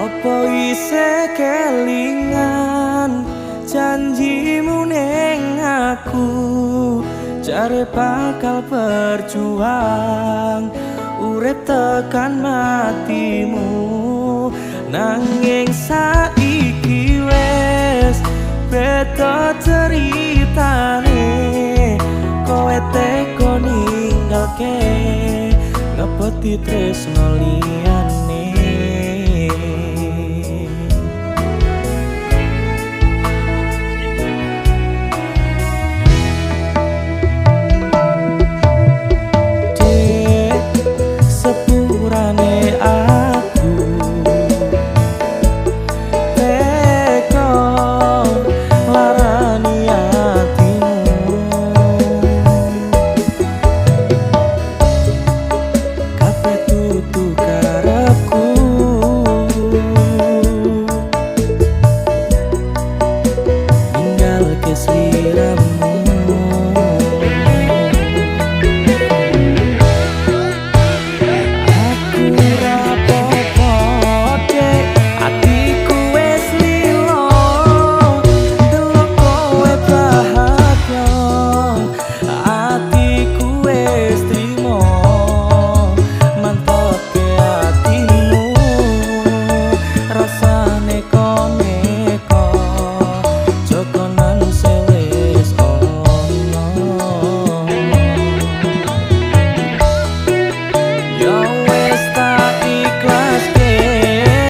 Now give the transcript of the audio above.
Opo isih kelingan janjimu neng aku? Jare bakal berjuang urip tekan matimu. Nanging saiki wes beda ceritane. Kowe teko ninggalke, ngeboti tresno liyane.